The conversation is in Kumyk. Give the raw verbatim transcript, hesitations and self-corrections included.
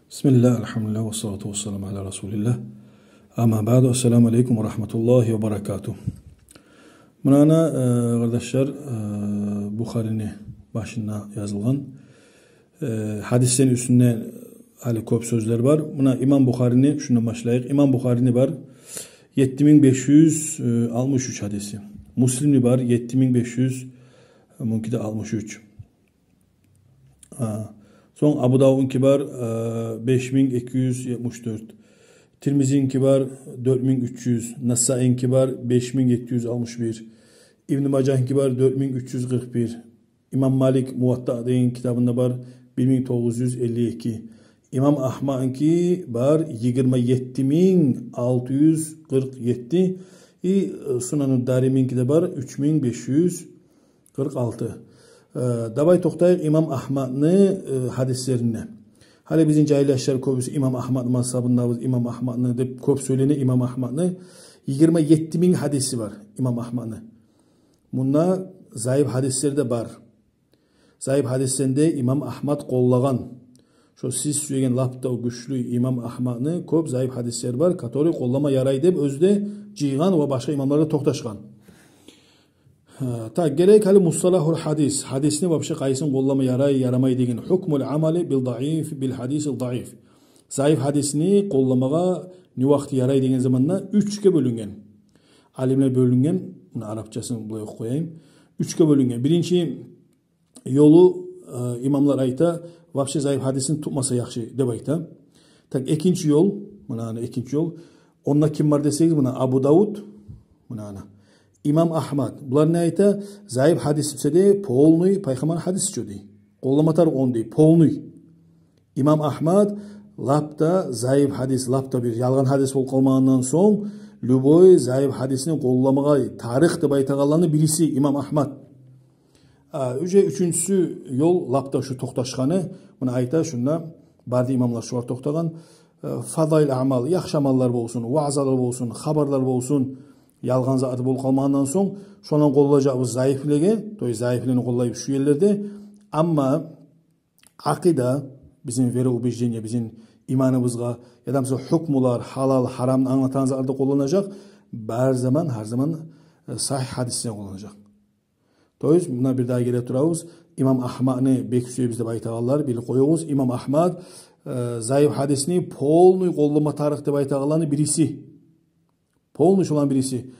Бисмиллагь, альгьамдулиллагь, вассалату вассаламу аля расулиллагь. Амма баъду, ассаламу алейкум ва рагьматуллагьи ва баракатугь. Муна ана, э, къардашлар, э, Бухарини башында язылгъан, э, гьадислени уьстюнде гьали кёп сёзлер бар. Муна имам Бухарини, шундан башлайыкъ. Имам Бухарини бар етти минг беш юз алтмыш уьч гьадиси. Муслимни бар етти минг беш юз, мунки де алтмыш уьч. А, сонг Абу Давудники бар, а, беш минг эки юз етмиш дёрт. Тирмизиники бар дёрт минг уьч юз. Насаиники бар беш минг етти юз алтмыш бир. Ибн Мажагьники бар дёрт минг уьч юз къыркъ бир. Имам Малик Муватта деген китабында бар бир минг тогъуз юз элли эки. Имам Агьмадники бар йигирма етти минг алты юз къыркъ етти. И, э, Сунану Дариминики де бар уьч минг беш юз къыркъ алты. Э, давай токътайыкъ имам Агьмадны, э, гьадислерине. Гьали бизин жагьил яшлар кёбюсю имам Агьмадны мазгьабындабыз, имам Агьмадны деп кёп сёйлене, имам Агьмадны. Йигирма етти минг гьадиси бар имам Агьмадны. Мунда заиф гьадислер де бар. Заиф гьадислени де имам Агьмад къоллагъан. Шо сиз сюеген лап да гючлю имам Агьмадны кёп заиф гьадислер бар, который къоллама ярай деп оьзю де жыйгъан ва башгъа имамлар да токъташгъан. Гьа, так, гелейик гьали мусталагьул гьадис. Гьадисни вообще къайсын къоллама ярай, ярамай деген. Гьукмул амали бил даиф, бил гьадисил даиф. Заиф гьадисни къолламагъа не вакъти ярай деген заманда уьчге бёлюнген. Алимлер бёлюнген, муна арапчасын булай охуп къояйым. Уьчге бёлюнген. Биринчи ёлу, э, имамлар айта, вообще заиф гьадисни тутмаса яхшы деп айта. Так, экинчи ёл, муна ана экинчи ёл. Онда ким бар десегиз, муна Абу Давуд, муна ана имам Агьмад. Булар не айта? Заиф гьадис буса да полный пайхаммар гьадиси чы дей. Къоллама тарыкъ ону дей, полный. Имам Агьмад лап да заиф гьадис, лап да бир ялгъан гьадис болуп къалмагъандан сонг, любой заиф гьадисни къолламагъа тарыкъ деп айтагъанланы бириси имам Агьмад. А, уже уьчюнчюсю ёл лап да шу токъташгъаны, муна айта, шунда бары да имамлар шугъар токътагъан, э, фадаил амал, яхшы амаллар болсун, ваъзалар болсун, хабарлар болсун, ялгъан зат болуп къалмагъандан сонг, шондан къоллажакъбыз заифлеге, то есть заифлени къоллайбыз шу ерлерде. Амма акъида, бизин вероубеждение, бизин иманыбызгъа, яда буса гьукмулар, гьалал, гьарамны англатагъан затларда къолланажакъ, бар заман, гьар заман, э, сагьигь гьадисде къолланажакъ. То есть, муна бир дагъы геле турабыз, имам Агьмадны бек сюебиз деп айтагъанлар, билип къоюгъуз, имам Агьмад, э, заиф гьадисни полный къоллама тарыкъ деп айтагъанланы бириси. Полный шоланы бириси.